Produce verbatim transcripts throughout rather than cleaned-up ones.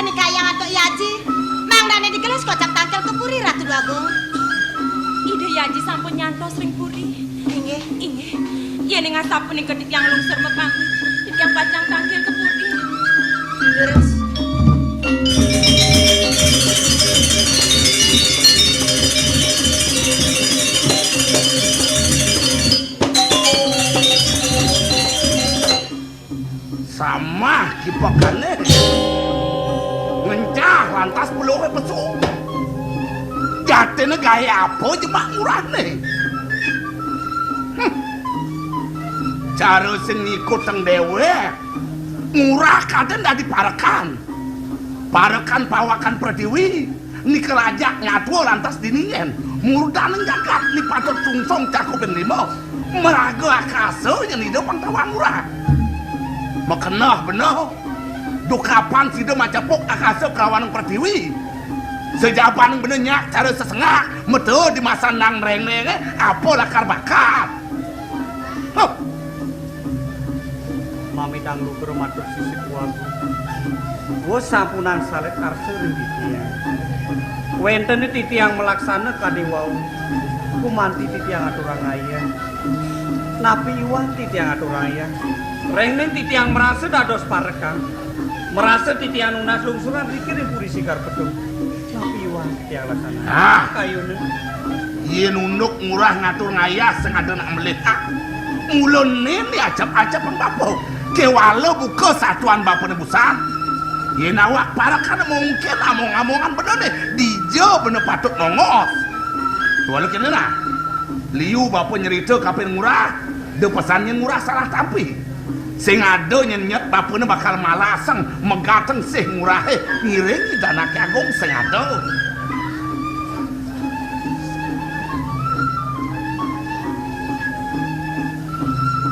Kayang antuk Yaji, mangdane digelis kocap tangkil ke puri, Ratu Déwa Agung. Ida Yaji sampun nyantos ring puri. Inggih. Inggih. Yéning asapunika titiang lungsur mapamit, titiang pacang tangkil ke puri. Leres. Samah kipekane. Ngencah lantas peluke pesu. Jatine gawe apa jemak ngurahne? Hm. Cara sing ngikutang dewek. Ngurah kadén dadi parekan. Parekan pawakan Pratiwi. Nika lajak nyatua lantas dini nyen. Murdaning jagat ni patut sungsung cakupin lima. Maraga akasa nyen ida pang tawang ngurah. Makeneh beneh. Dukapan sida macepuk akasa kelawan Pratiwi. Sajabaning beneh nyak cara sesengak, meta di masan nang nreng-nrenge, apa lakar bakat. Huh. Mamitang lugra matur sisip wagu. Wus sampunang salit arsa ring titiang. Wénten titiang malaksana kadi wau. Gumanti titiang aturang ayah. Napi iwang titiang aturang ayah. Rengning titiang marasa dados parekan. Marasa titiang nunas lungsuran riki ring puri Sigar Pedung. Napi iwang titiang laksana. Ah. Kayune. Yén unduk ngurah ngatur ngayah sing ada nak melihak. Mula né diacap-acap bapa. Kéwala buka satuan bapané busan. Yén awak parekan mungkin among-amongan bener né. Dija bener patut nongos. Kéwala kéné nah. Liu bapa nyerita kapin ngurah. Da pesan nyén ngurah salah tampi. Sing ada nyén nyet bapane bakal malasang megateng sih ngurahe ngiring Ida Anake Agung sing ada.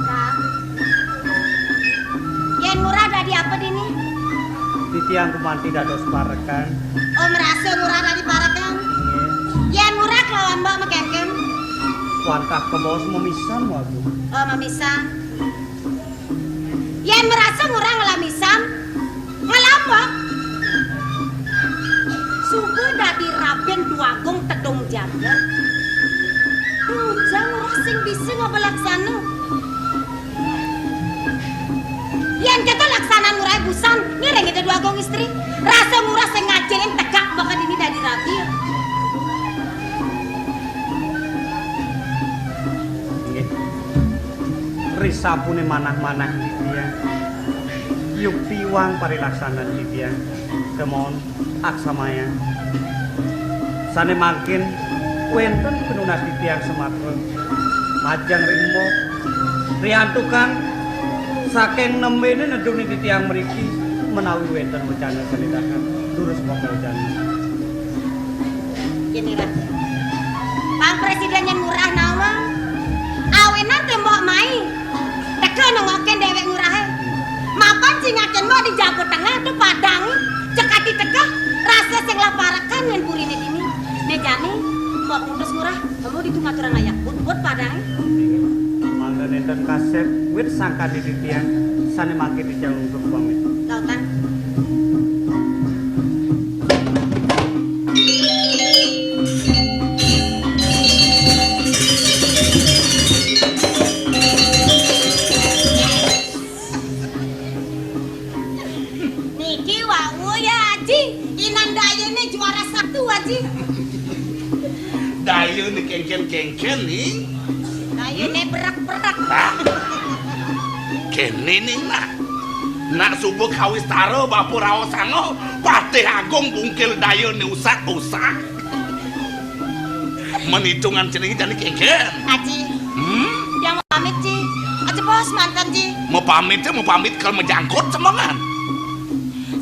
Kang, yén ngurah dadi apa dini? Titiang gumanti dados parekan. Oh, merasa ngurah dadi parekan? Nggih. Yén ngurah kelawan mbok makéngkén? Wantah kebos memisan, Wagu. Oh, memisan. Yén merasa ngurah ngelah misan, ngelah mbok. Suba dadi rabin Déwa Agung tedung jagat. Bujang ngurah sing bisa ngaba laksana. Yén kéto laksanan ngurah busan, ngiring Ida Déwa Agung istri. Rasa ngurah sing ngajenin tegak baka dini dadi rabin. Nggih. Risampune manah-manah titiang. Yukti iwang parilaksanan titiang. Kemon, aksamaya. Sane mangkin wenten pinunas titiang sematra. Majeng ring mbok. Riantukan saking nembene nedune titiang mriki menawi wenten wecana sane dahat. Durus monggo wecana. Kene ra. Pang presiden nyén ngurah nawang. Awinan tembok mai. Teka nengokin dewek ngurahe. Mapan singakin mbok di jago tengah tu padang. Cekati teka. Rasa sing laparekan nyén purine dini. Ne jani, mbok putus ngurah. Kamu ditu ngaturang ayah. Put-put padang. Mangda nenten kasep. Wit sangkan di titian. Sane mangke titiang lungsuh pamit. Lautan. Niki wau ya, Aji. Inan dayune juara satu, Aji. Dayune kengken-kengken, nih. Dayune berak-berak. Hah? Kene ning nak. Nak suba kawistara bapa raosanga, Patih Agung bungkil dayune usak-usak. Menitungan cening jani kengken. Aji. Hmm? Yang mau pamit, Ji. Aja bos mantan, Ji. Mau pamit, mau pamit kalau menjangkut semengan.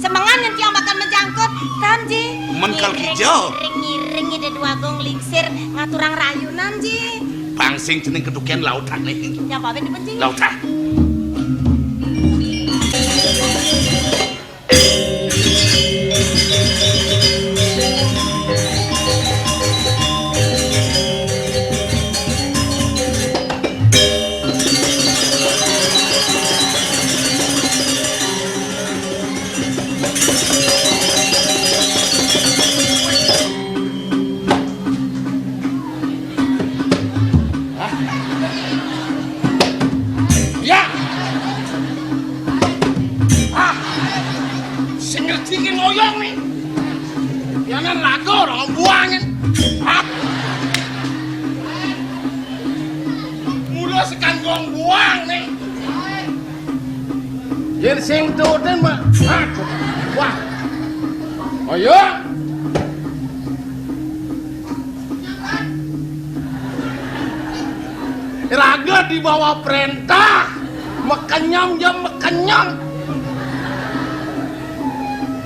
Semengan yang tiang bakal menjangkut, tan, Ji. Men kal Ngiring, kijo. Ngiring, ngiring, ide dua gong lingsir, ngaturang rayunan, Ji. Pangsing cening keduken lautan nih. Nyapa ben dipencing? Lautan. Yén raga ora buang. Hah? Mula sekan gong buang né. Yén sing tutin mah. Hah? Wah. Ayo. Raga di bawah perintah. Makenyem ja makenyem.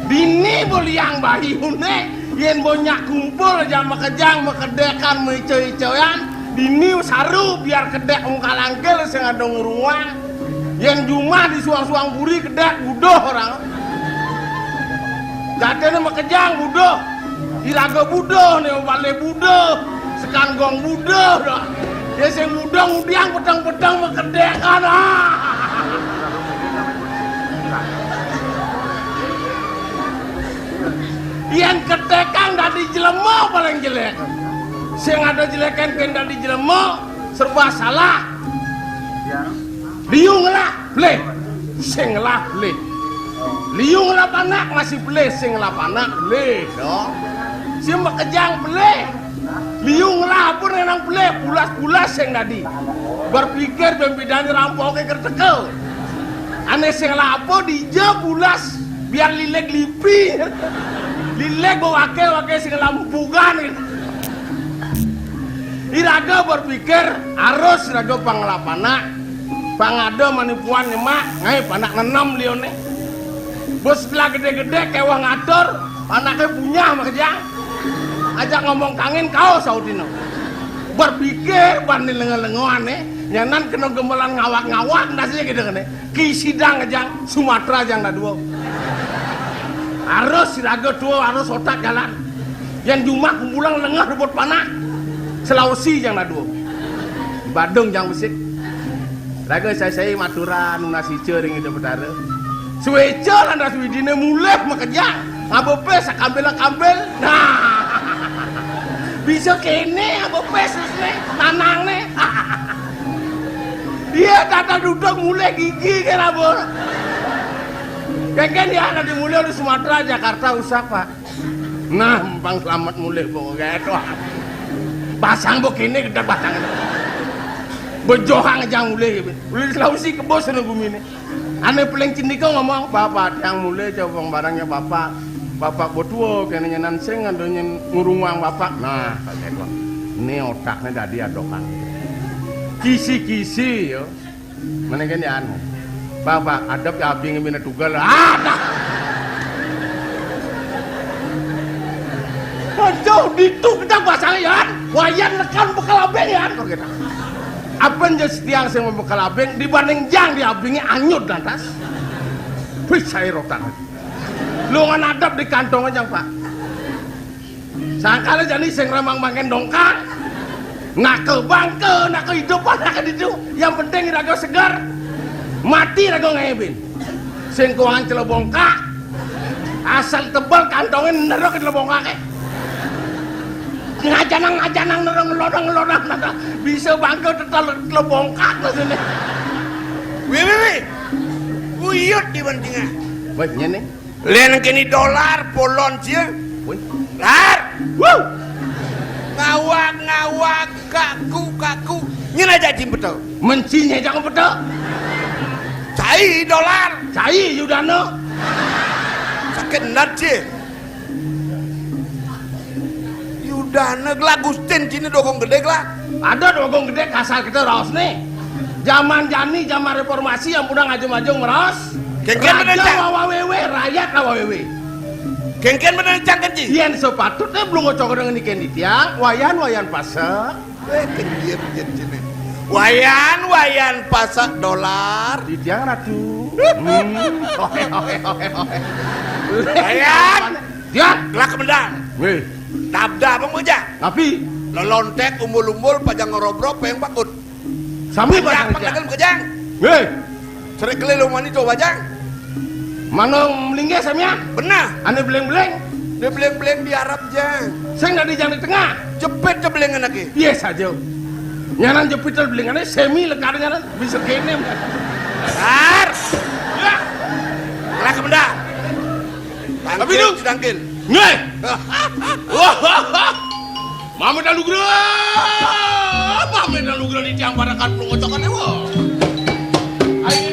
Dini bo liang bayuné, yén bo nyak kumpul ja makejang, makedékan, maica-icayan, dini saru biar kedék ungkal-angkil sing ada ngruang. Yén jumah di suang-suang puri kedék buduh orang. Jadiné makejang buduh. Iraga buduh, né balé buduh. Sekan gong buduh dah. Ya sing buduh ngudiang peteng-peteng makedékan. Ah. Yén ketékang dadi jelema paling jelék. Sing ada jelékan kén dadi jelema, serba salah. Liu ngelah, pelih. Sing ngelah, pelih. Liu ngelah panak, masih pelih. Sing ngelah panak, pelih. Dong. Sing makejang, pelih. Liu ngelah apa nang pelih, pulas-pulas sing dadi. Berpikir bén bédané rampoké kerteka. Ané sing ngelah apa dija pulas, biar lilig lipi. Lilig ba waké-waké sing ngelah empugan gitu. Iraga berpikir, arus iraga pang ngelah panak, pang ada manipuan nyemak, ngaé panak nenem liuné. Bos setelah gedé-gedé kéweh ngatur, panaké punyah makejang. Ajak ngomong kangin kaos sautino. Berpikir banding lengo-lengoané, nyanan kena gemelan ngawak-ngawak nasiné gitu kéné. Ki sidang jang Sumatera jang dadua. Arus raga tua, arus otak jalan. Yén jumah kumpulan lengah rebut panah. Sulawesi jang dadua. Badung jang besik. Raga sai-sai maturan nunas ica ring Ida Betara. Suéca lantas widiné mulih makejang. Ngaba pis sakambil-kambil. Nah. Bisa kéné ngaba pis né, tanangné. Iya, tata duduk mulih gigi kén apa. Kéngkén ya, nanti mulih di Sumatera, Jakarta usah, Pak. Nah, empang selamat mulih, Bu. Gitu. Basang, Bu, kéné gedé basang. Bejohang jang mulih. Ulih Sulawesi kebos ana guminé. Ané paling cendika ngomong, "Bapak, tiang mulih, coba barangnya Bapak. Bapak betua, kéné nyanan sing ada nyén ngurungang Bapak." Nah, kaget, Bang. Ini otaknya dadi adokan. Kisi-kisi, ya. Mana kan ya, anu. "Bapak, adep ya abing mina tugal." Ah, dah. Aduh, ditu kita bahasa, ya. Wayan nekan bekel abing, ya. Kok gitu? Apa aja setiang sing bekel abing, dibanding jang di abingnya anyut lantas. Wih, saya rotan. Lu ngan adep di kantong aja, Pak. Sangkala jani sing remang mangkén dongkang. Naka bangka, naka hidup, naka ditu. Yang penting iraga segar. Mati raga ngaé bin. Sing kuangan celebongkak. Asal tebel kantongé nerok celebongkaké. Ngajanang-ngajanang nerok ngelodang-ngelodang. Bisa bangka tetel celebongkak maksudnya. Wih, wih, wih. Uyut di bantingan. Baik, nyén nih. Lén kéné dolar polon sia. Wih. Lar. Wuh. Ngawag-ngawag, kaku-kaku. Nyén aja jim beto. Mencinya jangan beto. Cai dolar. Cai Yudana. Sakit nat sia. Yudana gela Gustin cina dogong gedé gela. Ada dogong gedé kasar kita raos nih. Zaman jani, zaman reformasi yang udah ngajung-ngajung meraos. Kéngkén bener, Cang. Wawa wewe, rakyat wawa wewe. Kéngkén bener, Cang, kan, Ci? Yén sepatutnya belum ngocok dengan ikan di tiang, wayan, wayan pasek. Eh, kenjir, kenjir, cina. Wayan, wayan pasek dolar. Di tiang ratu. Hmm. Oke, oke, oke, oke. Wayan. Tiang. Gelak kemendang. Weh. Dabda abang bujang. Tapi lelontek umbul-umbul pajang ngerobrok peng bakut. Sami pajang pajang pajang. Dagang kejang. Weh. Serik kelilu mani tuh bajang. Mana melinggih samian? Benar. Ane beleng-beleng. Dia beleng-beleng di Arab jang. Sing dari jang di tengah. Jepit dia belengan lagi. Iya saja. Nyanan jepit dia belengan semi lekar nyanan bisa kene. Ar. Ya. Lah kemenda. Tapi nu, dangkil. Nggih. Wah. Mamit anugrah. Mamit anugrah di tiang parekan pelongocokan ewa. Ayo.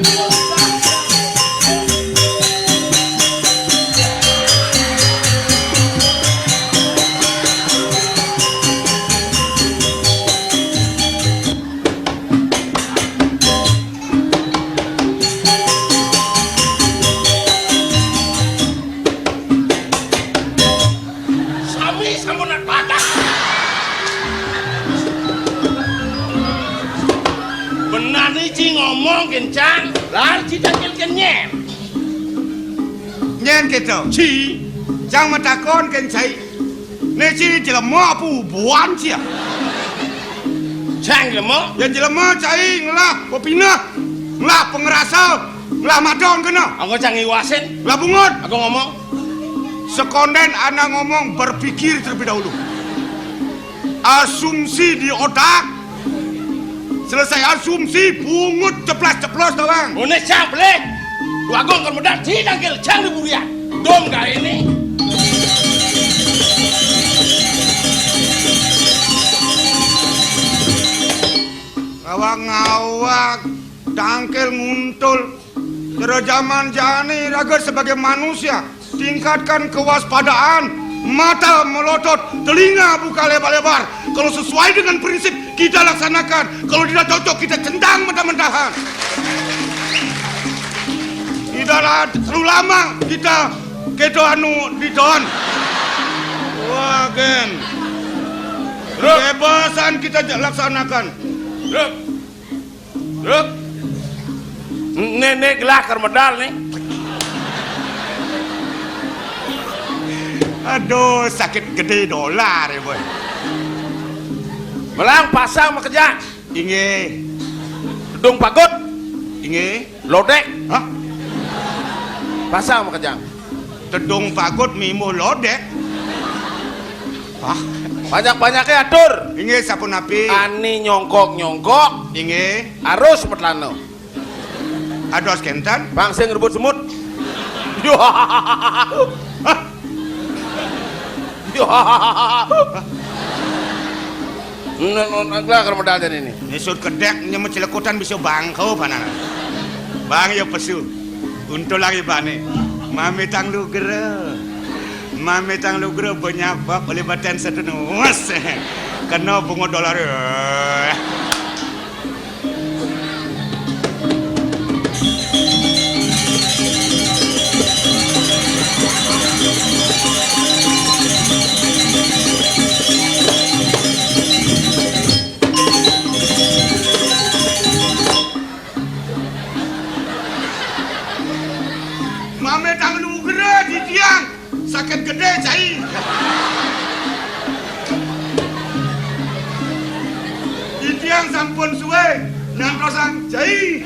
Sami sampun patah. Benane ci ngomong kencang, lar ci tangkil kenyen. Nyen keto. Ci. Cang matakon ken cai. Ne ci jelema apa ubuan ci ya? Cang jelema? Ya jelema cai ngelah pepinah, ngelah pengerasa, ngelah madon kena. Aku cang iwasin. Ngelah bungut. Aku ngomong. Sekonden anak ngomong berpikir terlebih dahulu. Asumsi di otak. Selesai asumsi, bungut ceplas-ceplos doang. Une siap, leh. Wagung kan modal di tangkil, jangan diburian. Dong gak ini. Ngawak-ngawak, tangkil nguntul. Cara zaman jani raga sebagai manusia, tingkatkan kewaspadaan, mata melotot, telinga buka lebar-lebar. Kalau sesuai dengan prinsip, kita laksanakan. Kalau tidak cocok, kita centang mentah-mentahan. Tidak la-, terlalu lama kita keto anu diton. Wah, gen. Kebebasan kita laksanakan. Truk. Truk. Nih, nih, gelah keur medal nih. Aduh, sakit gede dolar ya, boy. Melang pasang makejang. Inggih. Tedung pagut. Inggih. Lodek. Hah? Pasang makejang. Tedung pagut mimuh lodek. Hah? Banyak-banyaknya atur. Inggih, sapunapi? Ani nyongkok-nyongkok. Inggih. Arus metlana. Ados kenten? Pang sing rebut semut. Hah? Nah, nah, nah, gelah keur medal dan ini. Nyesut kedek, nyemut celekutan bisa bangko panana. Bang ya pesu. Untul lagi bane. Mamitang lugra. Mamitang lugra banyak bab oleh badan satu nuas. Kena bunga dolar. Mame tang nugra di tiang. Sakit gede, cai. Di tiang sampun suwe nyantosang cai.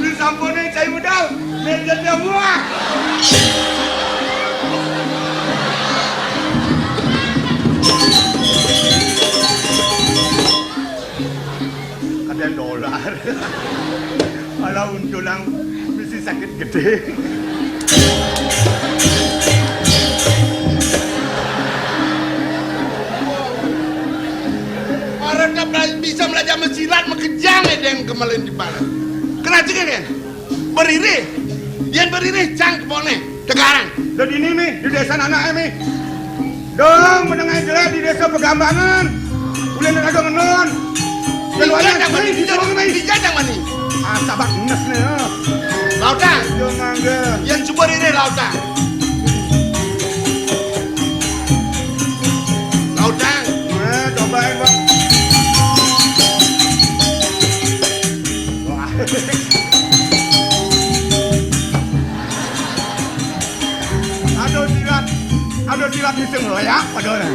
Di sampune cai medal, medet semua. Kadang dolar. Alah, untulang mesti sakit gede. Orang tak bela-, bisa belajar mesilat, makejang ya, deng kemalin di barat. Kena juga kan? Beriri. Yang beriri, cang kepone. Tegarang. Dan ini mi, di desa anak mi. Dong, menengah jelek di desa Pegambangan. Ulin ada ngenon. Keluarnya, di jatang mani, di jatang mani. Ah, sabak nes nih, ya. Lautang. Yo, mangga. Yang coba ini lautang. Lautang. Eh, cobain, Pak. Wah. Aduh, silat. Aduh, silat bisa ngeleak padahal.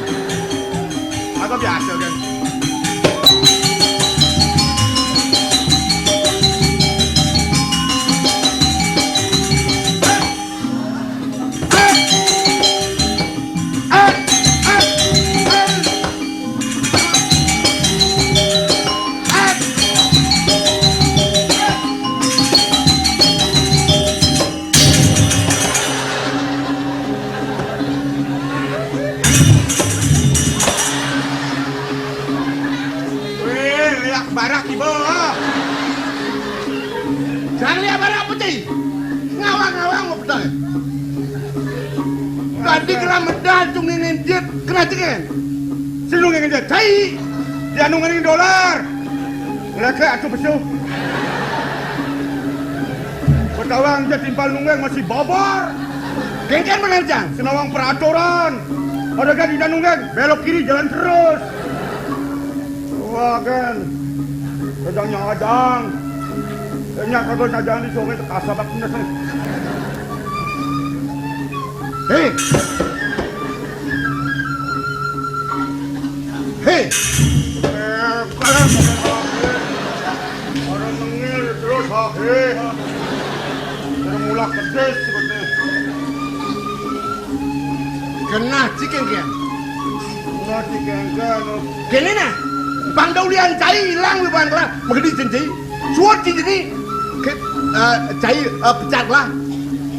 Aku biasa, kan. Padi kena medal tu ngenjit, kena cikin. Sinu ngenjit, cai. Dia nu ngering dolar. Leke atu pesu. Petawang je timpal nunggeng masih bobor. Kengken mana, Cang? Senawang peraturan. Ada kan tidak nunggeng, belok kiri jalan terus. Wah, kan. Kejang nyajang. Kenya kagak nyajang di sungai, kasabak bener. Hei. Hei. Eh, kan. Orang mengil terus, ha, hei. Orang mulak pedes, sebetulnya. Genah ci kengken. Genah ci kengken. Kene nah. Pang da ulian cai ilang wi bang lah. Magedi cen cai. Suud ci jeni. Ke, eh, cai, eh, pecat lah.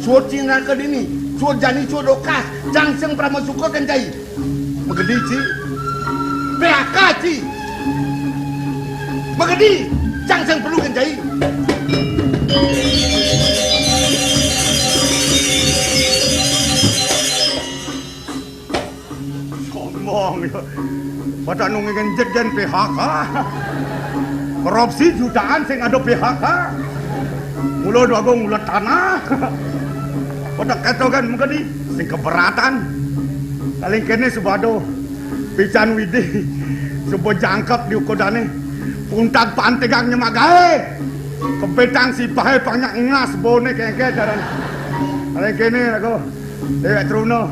Suud ci naka dini. Suud jani, suud dokas. Cang sing pramasuka kén cai. Magedi ci. P H K ci. Magedi. Cang sing perlu kén cai. Sombong ya. Pada nunggu ngenjet dan P H K. Korupsi jutaan sing ada P H K. Mula dua gong mula tanah. Pada kata kan mengkedi sing keberatan. Paling kene sebado pican widi, sebo jangkep di ukodane. Puntag pantegang nyemak gae. Kepetang si pahe panyak ngas bone kengke jaran. Paling kene aku. Dewek Truna.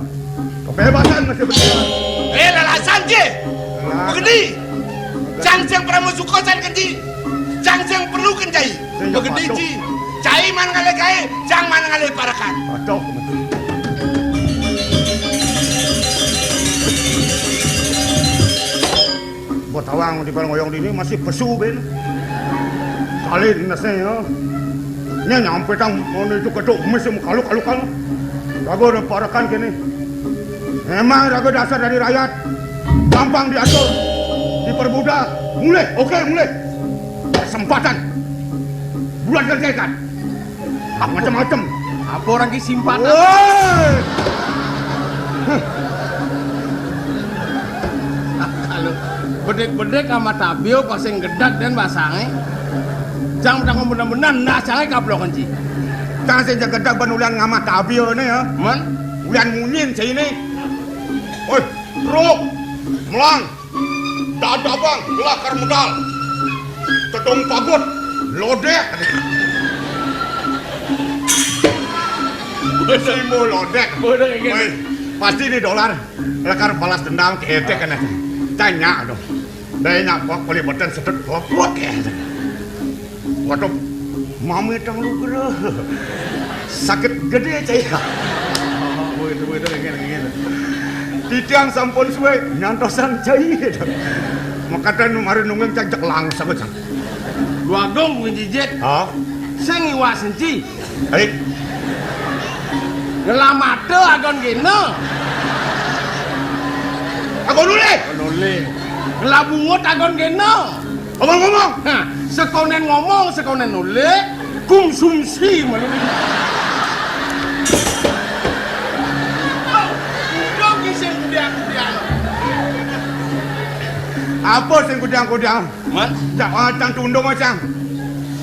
Kebebasan masih berjalan. Eh, lalasan je. Lalasan. Begini. Cang sing pramusuka san kenci. Cang sing perlu kencai. Sing begini patuh. Ci. Cai man ngalih gae, cang man ngalih parekan. Patuh, betul. Buat tawang di ngoyong dini masih pesu ben. Salin nase ya. Nya nyampe tang mau itu ketuk mes yang kaluk-kalukan. Raga ada parekan kene. Memang raga dasar dari rakyat. Gampang diatur, dipermudah. Mulih, oke, mulih. Kesempatan. Buat kerjakan. Macam-macam. Apa orang ki simpatan? Woi. Kalau bedek-bedek sama tabio pasang gedak dan basange. Cang tanggung bener-bener nah cange kaplok kenci. Cang sing gedak ban ulian ngamah tabio ne ya. Men? Ulian munyin sini. Oi, bro. Melang. Dadabang, lakar medal. Tedung pagut, lodek. Simu lodek. Lodek, iya. Woi, pasti ni dolar. Lakar balas dendam ke etek kan. Tanya dong. Dai nyak kok boleh beten sedek kok kuat ya. Waduh, mami tang lu kena. Sakit gede cai. Oh, begitu, begitu, ingin, ingin. Titiang sampun suwe, nyantosan cai. Makatan mari nunggeng cai jek langsung aja. Dua gong mungkin jijit. Hah? Sing iwak senci. Hei. Ngelamate agon gena. Agon nule. Agon nule. Ngelabungut agon gena. Ngomong-ngomong. Hah, sekonen ngomong, sekonen nule, konsumsi malu. Udah kisah kudiang-kudiang. Apa sing kudiang-kudiang? Man? Cang, ah, cang tundung, ah, cang.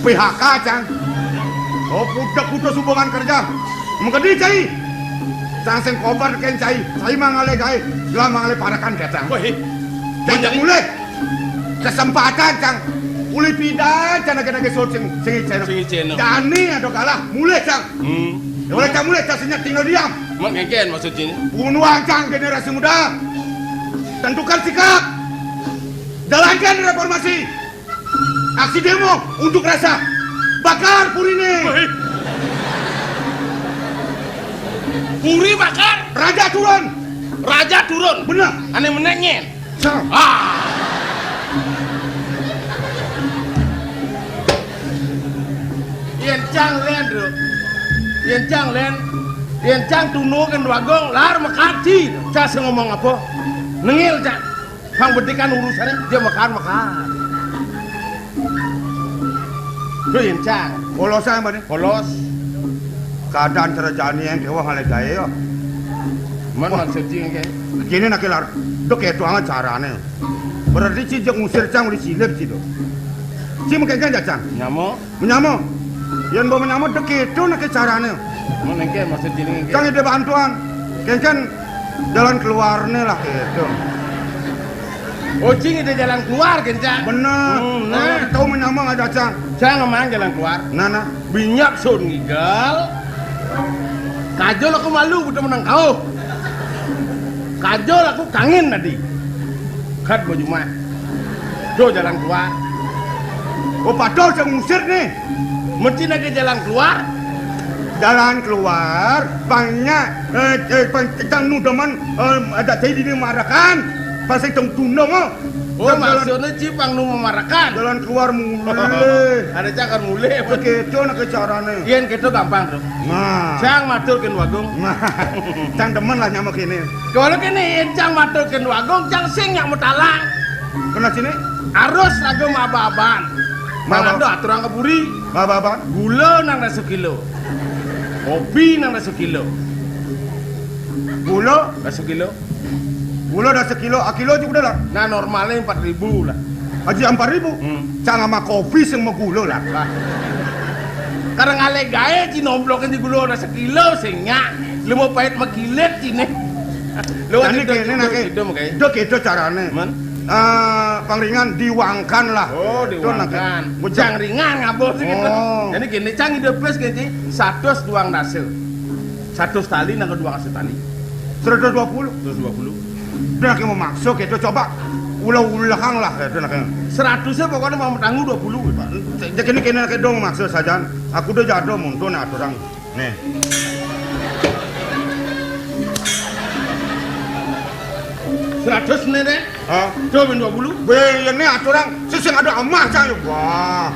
P H K, cang. Oh, putus-putus hubungan kerja. Mengkedi, cai. Cang sing kobar ken, cai. Cai mangalih gae. Lah mangalih parakan, cang. Wah, cang, cang mulih. Kesempatan, cang. Uli pidan, cang, nage-nage sut sing, sing iceno. Sing iceno. Jani ada kalah, mulih, cang. Hmm. Ya, oleh cang mulih, cang senyap tinggal diam. Mak ngeken maksud sini? Bunuh, cang, generasi muda. Tentukan sikap. Jalankan reformasi. Aksi demo unjuk rasa. Bakar purine. Woi. Puri bakar. Raja turun. Raja turun. Bener. Ane menengen. Cang. Ah. Yen cang len, Bro. Yen cang len. Yen cang tunu kan wagong lar mekati. Cang sing ngomong apa? Nengil, cang. Pang bedikan urusannya, dia makan, makan. Duh, yen cang. Polos ae, Mbak, nih. Polos. Keadaan kerjaan yang dewa ngalih gae, yo. Man maksud ci kéné? Kéné nak, Lar. Dok kéto amat carané. Berarti ci jeg ngusir cang uli silip ci to. Ci mengkén ja cang. Nyama? Menyama. Yén ba menyama dok kéto nak carané. Man engké maksud ci engké? Cang ide bantuan. Kénkén jalan keluarné lah kéto. Oh, ci ngidé jalan keluar kén, Cang? Bener. Hmm, nah. Tahu menyama ngajak cang. Cang ngemang jalan keluar. Nah, nah. Bini aku sun ngigel. Kajol aku malu, kudu menang kau. Kajol aku kangen tadi. Kat baju mah. Do jalan keluar. Oh, padahal sing ngusir né. Mesti lagi jalan keluar. Jalan keluar, banyak, eh, eh, pang-, tang nu demen, eh, ada tadi di marakan. Pasti tong tundung, oh. Oh, maksudnya ci pang nu memarakan. Jalan keluar mulih. Ada cakar mulih. Kéto nak carané. Yén kéto gampang, Bro. Nah. Cang matur kén Wagung. Nah. Cang demen lah nyama kéné. Kalau kéné yén cang matur kén Wagung, cang sing nyak mutalang. Kena sini? Arus lagu maba-aban. Maba-, mangado aturang ka buri. Maba-aban. Gula nang dah sekilo. Kopi nang dah sekilo. Gula? Dah sekilo. Gula dah sekilo, akilo juga dah lah. Nah, normalnya empat ribu lah. Aji empat ribu? Hmm. Cang sama kopi sing sama gula lah. Lah. Karena ngalih gaé, ci nomplokna ci gula dah sekilo, sing nyak. Lima pait makilit, ci né. Lo jadi kéné nak, do kéto carané. Man? Eh, pangringan diwangkan lah. Oh, diwangkan. Cang ringan ngabuh sih gitu. Oh. Jadi kéné, cang ide pes kéné, satus duang dasa. Satus tali nang ka duang dasa tali. Seratus dua puluh. Seratus dua puluh. Dah, kayak mau maksa gitu, coba ulah-ulahang lah gitu, nah, kayak. Seratusnya pokoknya mau tanggung dua puluh, Pak. Jadi kéné, kéné kayak dong maksa sajan. Aku udah jatuh muntun aturang. Nih. Seratus nih, deh. Hah? Coba dua puluh. Bé, ini aturang. Sing ada amah, cang. Wah.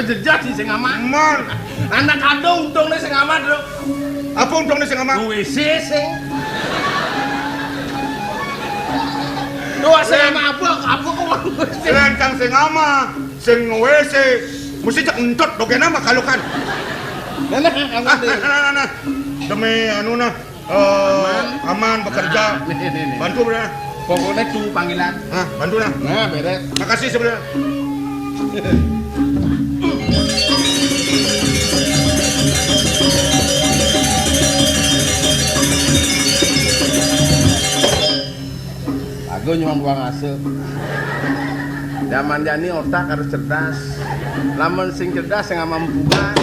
Jejak sih sing amah. Man. Anak kado untungnya sing amah, Bro. Apa untungnya sing amah? W C sing. Tuh, sing amah apa? Apa kok W C? Lain cang sing amah, sing W C. Mesti cek entut, doge nama kalau kan. Nah, nah, nah, nah, nah. Demi anu nah. Eh, aman. Aman bekerja. Nah, nih, nih, nih. Bantu, Bro. Pokoknya tuh panggilan. Nah, bantu nah. Nah, beres. Makasih sebenarnya. Lagu nyuang buang asa. Zaman jani otak harus cerdas. Lamun sing cerdas sing amah empungan.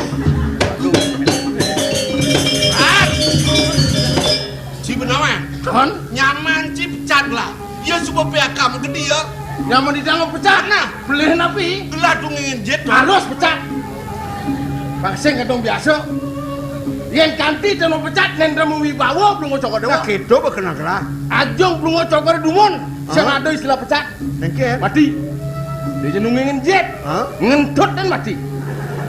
Waduh. Ah! Cip nawa? Kon? Nyaman cip pecat lah. Ya suba piakam gedé ya. Nyaman di tangan pecat. Nah. Pelih napi? Gelah dungingin jit. Harus pecat. Paksing kadung biasa. Yén kanti teno pecat nendra wibawa belum cokor dewa. Nah, gitu bekenang lah. Ajung belum cokor dumun. Sing ada istilah pecat. Engké. Mati. Dia nungguin jit. Hah? Ngentut dan mati.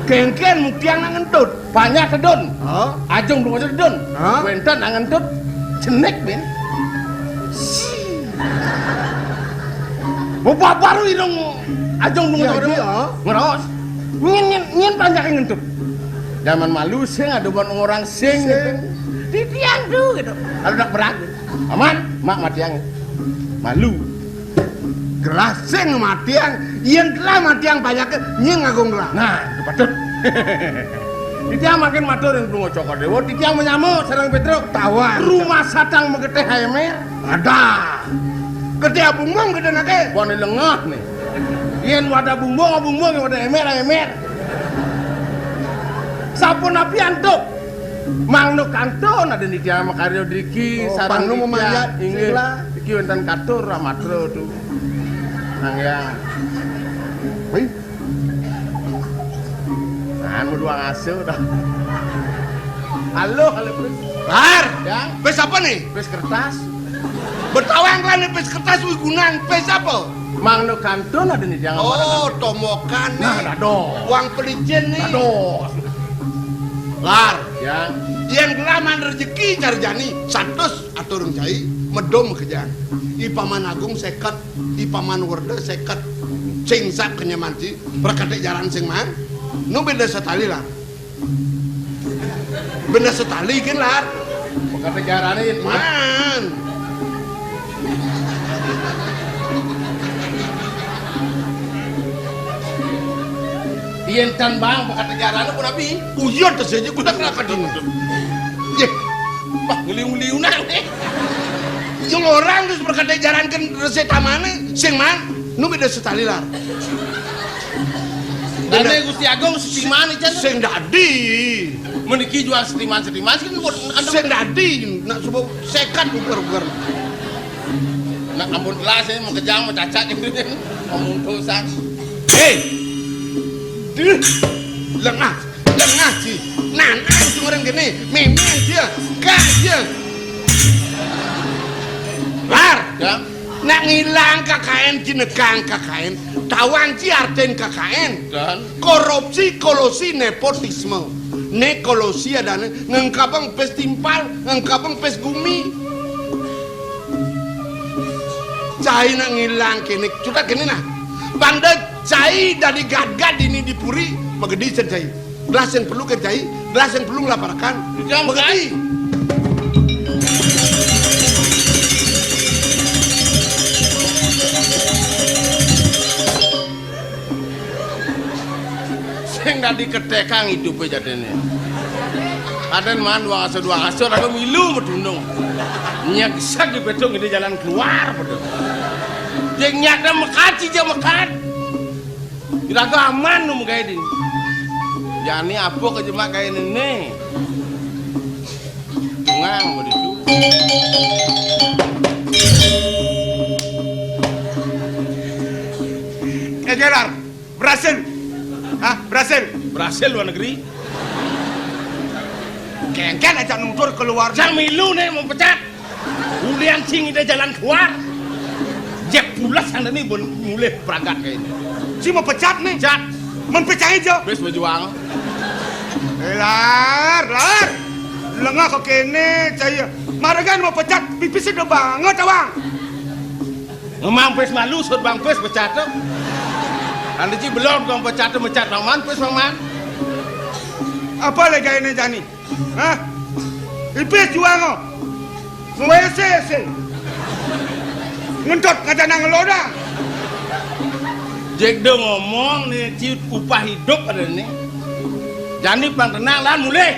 Kénkén muktiang nak ngentut. Banyak tedun. Hah? Ajung belum ada tedun. Hah? Kuentan nak ngentut. Cenik, men. Mau baru irung ajung belum ada tedun. Ngeros. Nyin, nyin, nyin banyak yang ngentut. Zaman malu sing ada buat orang sing. Sing. Gitu. Titian tuh gitu. Kalau nak berang. Aman, mak matiang. Malu. Gelah sing matiang, yén gelah matiang banyak, nying ngagung gelah. Nah, itu patut. Titiang makin matur yang belum cokor dewa, titiang menyamuk sareng Petruk. Tawan. Rumah satang megeteh emer. Ada. Gedé abungbung gedé nake. Bukan lengah nih. Yén wadah bungbung, abungbung, wadah emer, emer. Sapunapi antuk. Mangda kantun ada niki ama karya driki. Oh, sareng panggung niki, memanjat, inggih. Sila. Iki wénten katur amatra tu. Nanging. Wih. Anu dua ngasuh dah. Halo, halo, Pris. Lar. Ya. Pis apa nih? Pis kertas. Betawi yang lain pis kertas wih gunang. Pis apa? Mangda kantun ada nih, jangan. Oh, barang. Tomokan nih. Nah, dados. Uang pelicin nih. Dados. Lar. Ya. Yén gelaman rezeki cari jani, satus atur cai, medom kejang. I Paman Agung seket, I Paman Werda seket. Sing sap kenyamanti, prakatik jaran sing mang. Nu beda setali, Lar. Beda setali kan, Lar. Kata jarané yén man. Yén tan bang kata jarané pun abi. Uyon té séjé kuda kena kadin. Yé. Bah, ngeliu-ngeliunan. Yang orang terus berkata jaran kan resé tamané sing man nu beda setalilar. Dane Gusti Agung setiman ican. Sing dadi. Meniki jual setiman-setiman sing buat anu. Sing dadi nak subuh sekat uger-uger. Nak ampun telas ya, mau kejang, mau cacat gitu kan. Ngomong dosa. Hei. Duh. Lengah, lengah ji. Nan, nan sing orang gini, memang dia, kaya. Lar. Ya. Nak ngilang K K N, jinegang K K N, tawang ji artin K K N. Dan? Korupsi, kolusi, nepotisme. Né kolusi adané ngengkabang pés timpal, ngengkabang pés gumi. Cai nak ngilang kéné, cutat kéné nah. Bangda cai dadi gatgat dini di puri, magedi cen cai. Gelas yang perlu kan cai, gelas yang perlu ngelaparakan. Jam, magedi. Sing dadi ketekang idupé jadiné. Kadén man duang aso, duang aso, raga milu matunung. Nyeksek di pétung ini jalan keluar, betul. Jeng nyata mekat, si jeng mekat. Iraga aman nu magaé dini. Jani apa ka jemak gaé néné? Tungang baditu. Eh, Jelar, berhasil. Hah, berhasil. Berhasil luar negeri. Kéngkén aja nutur keluar. Sang milu né mau pecat. Ulian sing ida jalan keluar. Jek pulas anda ni bun mulih berangkat kayak ini. Si mau pecat nih. Pecat. Mempecah aja. Bes berjuang. Eh, Lar, Lar. Lengah kok kéné, cai. Maregan mau pecat, pipis udah banget, Awang. Emang pes malu, sut bang pes pecat tuh. Anda ji belum kong pecat tuh, mecat bang man, pes bang man. Apa lagi ini jani? Hah? Ipis juang, oh. Ngwese, se. Ngentot ngajana ngeloda. Jek do ngomong nih, ciut upah hidup ada nih. Jani pang tenang, lan mulih.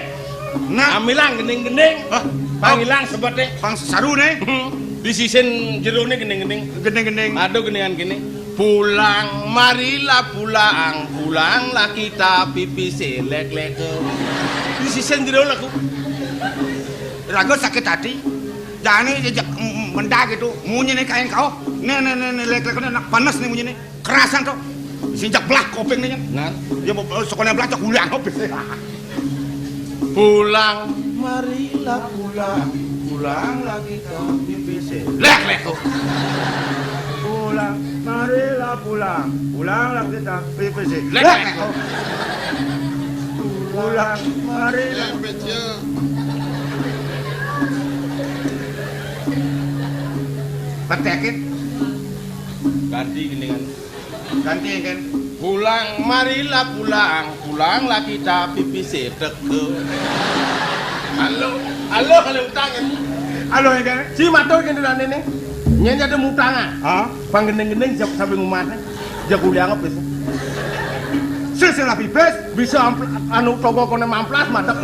Nah. Amilang gending-gending. Hah? Pang ilang sebetnya. Pang sesaru nih. Hmm. Di sisin jero nih gending-gending. Gending-gending. Aduh, gendingan gini. Pulang, marilah pulang, pulanglah kita pipis lek-lek. Di sisin jero laku. Raga sakit hati. Jani jejak, mm, mm, mendah gitu. Munyi nih kain kau. Nih, nih, nih, nih, lek-lek nih, nak panas nih munyi nih. Kerasan tuh. Sinjak belah kuping nih, kan. Nah. Ya, mau, sekolah belajar ulang, habis. Pulang, marilah pulang, pulanglah kita pipis. Lek, lek, tuh. Pulang, marilah pulang, pulanglah kita pipis. Lek, lek, tuh. Pulang, marilah. Petekin. Ganti gini kan. Ganti kan. Pulang, marilah pulang, pulanglah kita pipis teke. Halo, halo, halo utang kan. Halo, ya kan? Si matur kan dene. Nyen ada mutang ah. Hah? Pang gending-gending siap sampai rumah. Jago liang apa sih? Silsilah pipis. Bisa ampl-, anu, toko kone mamplas, madep.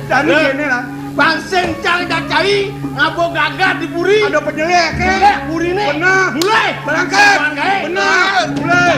Jadi nah, gini lah. Bang sing cang cacai, ngabo gagah di puri. Ada penyelek, eh? Penyelek puri nih. Benar. Mulai. Berangkat. Bang, eh? Benar. Mulai.